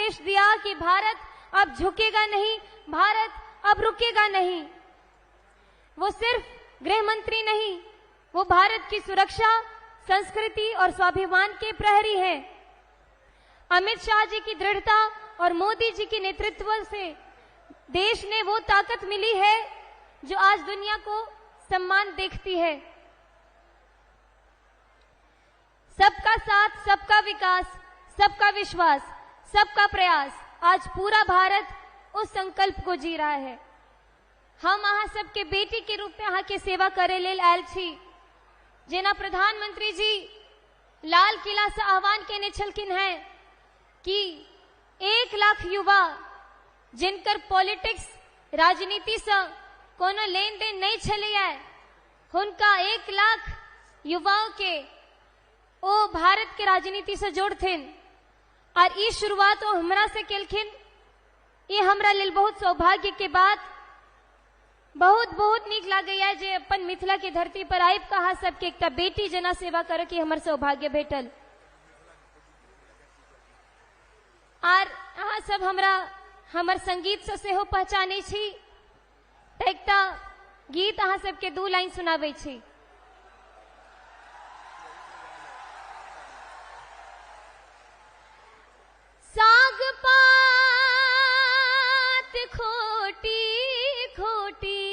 संदेश दिया कि भारत अब झुकेगा नहीं, भारत अब रुकेगा नहीं। वो सिर्फ गृह मंत्री नहीं, वो भारत की सुरक्षा, संस्कृति और स्वाभिमान के प्रहरी हैं। अमित शाह जी की दृढ़ता और मोदी जी के नेतृत्व से देश ने वो ताकत मिली है जो आज दुनिया को सम्मान देखती है। सबका साथ, सबका विकास, सबका विश्वास, सबका प्रयास, आज पूरा भारत उस संकल्प को जी रहा है। हम अहाँ सबके बेटी के रूप में अहाँ के सेवा करे लेल आयल छी। जेना प्रधानमंत्री जी लाल किला से आह्वान केने छलखिन हैं कि 1 लाख युवा जिनकर पॉलिटिक्स राजनीति से कोनो लेन then नहीं छलैया, हुनका 1 लाख युवाओं के ओ भारत के राजनीति से जोड़थिन। और ई शुरुआत वो हमरा से केलखिन, ये हमरा लेल बहुत सौभाग्य के बात। बहुत बहुत नीक लागैया जे अपन मिथिला के धरती पर आबि कऽ अहाँ सबके एकटा बेटी जेना सेवा करे के हमर सौभाग्य भेटल। आर अहाँ सब हमरा हमर संगीत से सेहो पहचानै छी, तऽ एकटा गीत अहाँ सबके 2 लाइन सुनाबै छी। साग पात खोटी खोटी,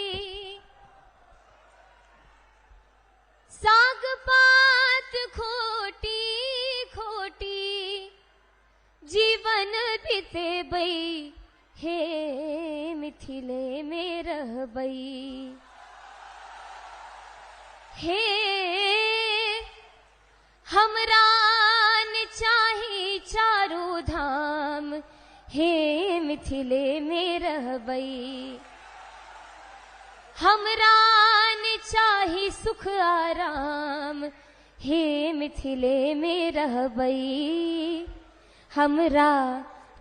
साग पात खोटी खोटी, जीवन बितेबै हे मिथिले में रहबै। हे हमरा न चाही चारू धाम, हे मिथिले में रहबै। हमरा न चाही सुख आराम, हे मिथिले में रहबै। हमरा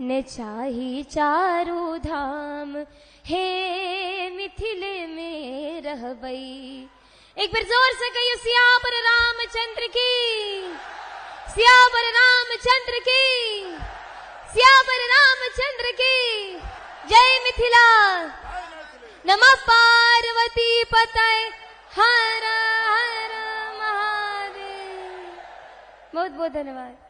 न चाही चारू धाम, हे मिथिले में रहबै। एक बार जोर से कहियो सियावर रामचंद्र की, सियावर रामचंद्र की, सियावर रामचंद्र की जय। मिथिला नमः पार्वती पतये, हर हर महादेव। बहुत बहुत धन्यवाद।